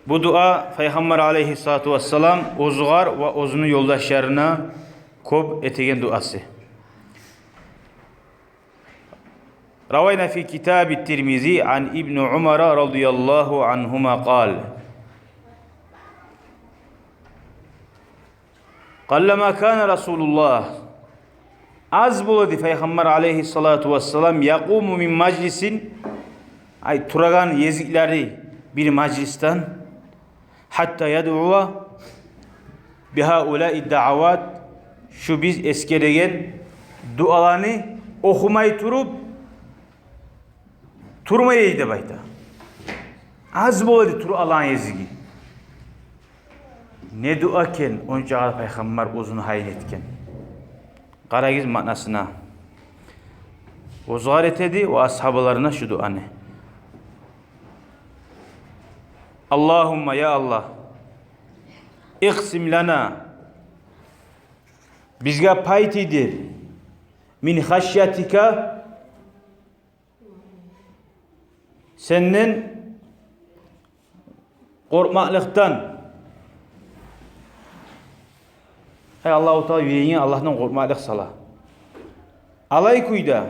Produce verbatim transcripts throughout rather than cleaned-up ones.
Бу дуа Пайхаммар алайгьиссалату вассалам оьзюгер ва оьзюню ёлдашларына кёп этеген дуасы. روينا في كتاب الترمذي عن ابن عمر رضي الله عنهما قال: قلما كان رسول الله, аз бола эди Пайхаммар алайгьиссалату вассалам, يقوم من مجلس, ай, турагъан гезиклери бир мажлисден, حتى يدعو بهؤلاء الدعوات, шу биз эсгереген дуаланы охумай туруп турмай эди деп айта. Аз бола эди туруп алагъан гезиги. Не дуа экен, ончакъы Пайхаммар оьзюню гьайын этген. Къарагъыз маънасына. Оьзюгер эте эди ва асгьабаларына шу дуаны. اللهم, я Аллагь, اقسم لنا, бизге пай тийдир, من خشيتك, сенден къоркъмакълыкъдан. Ай, Аллагьу Таала юрегинге Аллагьдан къоркъмакълыкъ сала. Алай кюйде,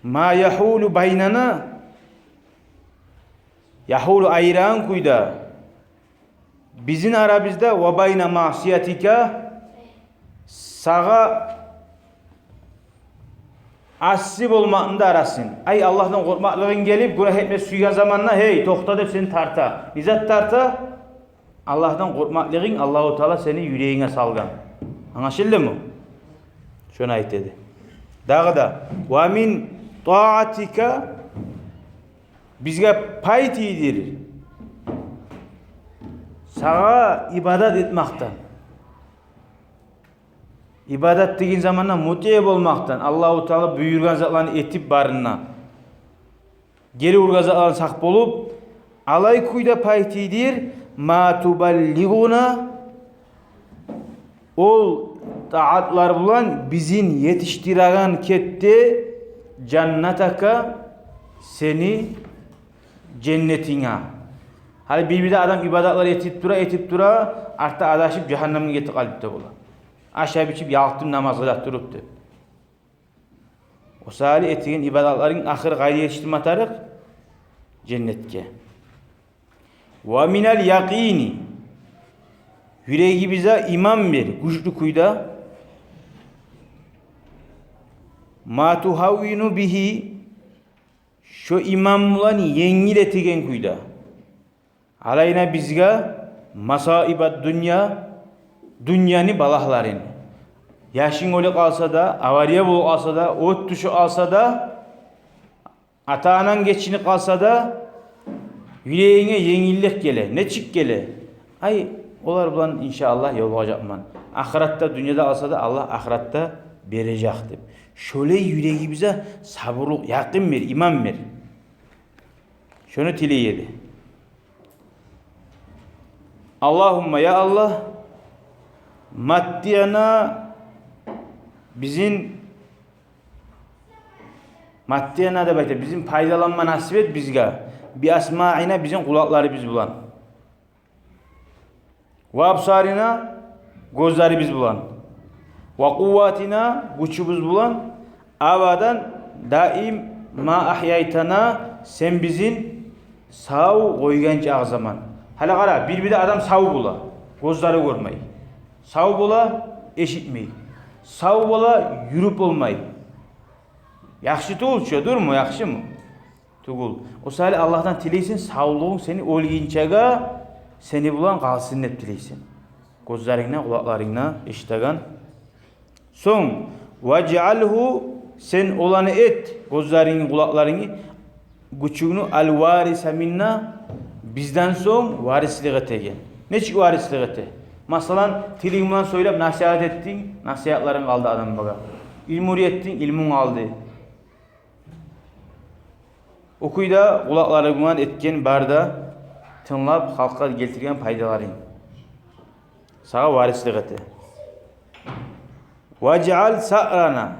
ما يحول بيننا, يحول, айырагъан кюйде, бизин арабызда, وبين معصيتك, сагъа асси болмакъны да арасын. Ай, Аллагьдан къоркъмакълыгъынг гелип, гюнагь этме сюйген заманда, гьей, токъта деп сени тарта. Не зат тарта? Аллагьдан къоркъмакълыгъынг Аллагьу Таала сени юрегинге салгъан. Англашылдымы? Шону айта эди. Дагъы да, ومن طاعتك, бизге пай тийдир сагъа ибадат этмекден. Ибадат деген заманда мутиъ болмакъдан, Аллагьу Таала буюргъан затланы этип барына, гери ургъан затлардан сакъ болуп, алай кюйде пай тийдир, ما تبلغنا, ол таатлар булан бизин етишдиреген кетде, جنتك, сени женнетинге. Гьали бир-бирде адам ибадатлар этип тура, этип тура, артда адашып, жагьаннемге гетип къалып да бола. Ашап-ичип, ялкъдым намазгъа да туруп деп. О саялы этеген ибадатларынг ахыр къайда етишдирме тарыкъ? Женнетге. ومن اليقين, юрегибизге иман бер, гючлю кюйде. ما تهون به, шо иман булан енгил этеген кюйде. علينا, бизге, مصائب الدنيا, дюньяны балагьларын. Яшынг оьлюп къалса да, авария болуп къалса да, от тюшюп къалса да, ата-ананг гечинип къалса да, юрегинге енгиллик геле. Нечик геле? Ай, олар булан, иншааллагь, ёлугъажакъман. Ахыратда, дюньяда къалса да, Аллагь ахыратда бережек деп. Шолай юрегибизге сабурлукъ, якъин бер, иман бер. Шону тилей эди. اللهم, я Аллагь, متعنا, бизин, متعنا деп айта, бизин пайдаланма насип эт бизге, بأسماعنا, бизин къулакъларыбыз булан. وأبصارنا, гёзлерибиз булан. وقوتنا, гючюбюз булан. أبدا, даим, ما أحييتنا, сен бизин сав къойгъан чакъы заман. Гьали къара, бир-бирде адам сав бола, гёзлери гёрмей. Сав бола, эшитмей. Сав бола, юрюп болмай. Яхшы тюгюл чю, дюрмю, яхшымы? Тюгюл. О саялы Аллагьдан тилейсен, савлугъунг сени оьлгюнчеге сени булан къалсын деп тилейсен. Гёзлерингни, къулакъларынгны эшитеген. Сонг, واجعله, сен оланы эт, гёзлерингни, къулакъларынгны, гючюнгню, الوارث منا, бизден сонг варислик этеген. Нечик варислик эте? Масала, тилинг булан сёйлеп насигьат этдинг, насигьатларынг къалды адамлагъа. Илму уьйретдинг, илмунг къалды. О кюйде къулакъларынг булан этген бары да, тынглап, халкъгъа гелтирген пайдаларынг сагъа варислик эте. واجعل ثأرنا.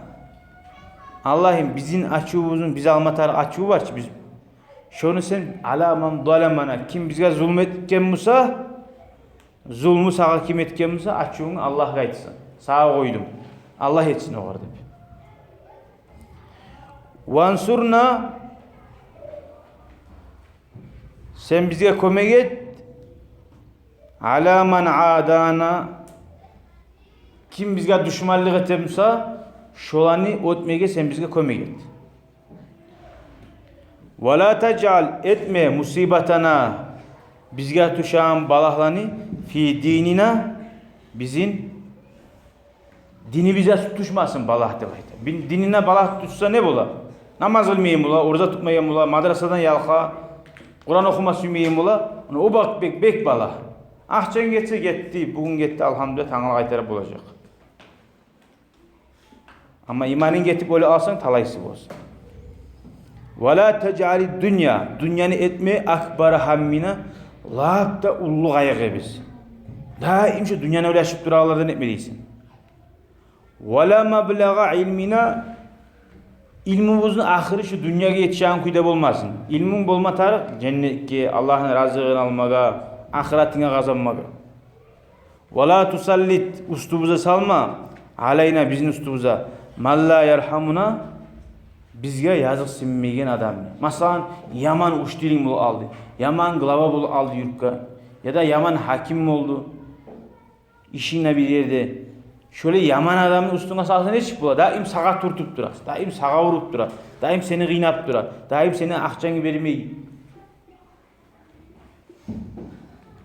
Аллагьым, бизин ачувубузну, биз алма тарыкъ ачув бар чы, биз, Шону сен, ала ман заламана, ким бизге зулму этген буса, зулму сагъа ким этген буса, ачувунгну Аллагьгъа айтасан. Сагъа къойдум, Аллагь этсин огъар деп. Вансурна, сен бизге кёмек эт, ала ман адана, ким бизге душманлыкъ эте буса, шоланы оьтмеге сен бизге кёмек эт. Ва ла тажъал, этме, мусибатана, бизге тюшеген балагьланы, фи динина, бизин динибизге тюшмесин балагь деп айта. Бин-, динине балагь тюшсе не бола? Намаз къылмайгъан бола, ораза тутмайгъан бола, мадрасадан ялкъа, Къуран охума сюймейген бола. Ону о бакъ бек, бек балагь. Акъчанг гетсе гетди, бугюн гетди, алгьамдулиллагь, тангала къайтарып болажакъ. Амма иманынг гетип оьле къалсанг, талайсыз боласан. Ва ла тажъали дунья, дюньяны этме, акбара гьаммина, лап да уллу къайгъыбыз. Даим шо дюньяны ойлашып турагъанлардан этме дейсен. Ва ла маблагъа илмина, илмубузну ахыры шо дюньягъа етишеген кюйде болмасын. Илмунг болма тарыкъ женнетге, Аллагьны разилигин алмагъа, ахыратынга къазанмагъа. Ва ла тусаллит, уьстюбюзге салма, алайна, бизин уьстюбюзге, ман ла яргьамуна, бизге языкъсынмайгъан адамны. Масала, яман учителинг болуп къалды, яман глава болуп къалды юртгъа, яда яман гьаким болду ишинг де бир ерде. Шолай яман адамны уьстюнге салсанг, нечик бола? Даим сагъа тюртюп тура, даим сагъа уруп тура, даим сени къыйнап тура, даим сени акъчангны бермей.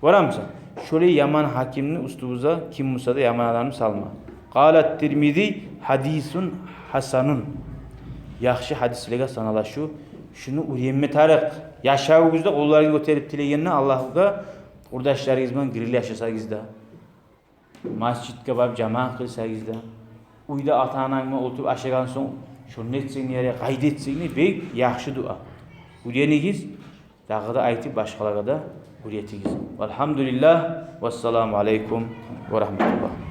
Барамысан? Шолай яман гьакимни уьстюбюзге, ким буса да яман адамны салма. Къала Тирмизи, гьадисун гьасанун. Яхшы гьадислеге санала шу. Шуну уьйренме тарыкъ. Яшавугъузда къолларыгъызны гётерип тилегенде Аллагьгъа, къурдашларыгъыз булан гирли яшасагъыз да, межитге барып жамаат къылсагъыз да, уьйде ата-ананг булан олтуруп ашагъан сонг, шону этсенг не ярай, къайда этсенг не, бек яхшы дуа. Уьйренигиз, дагъы да айтып, башгъалагъа да уьйретигиз. Валгьамдулиллагь, вассаламу алейкум ва рагьматуллагь.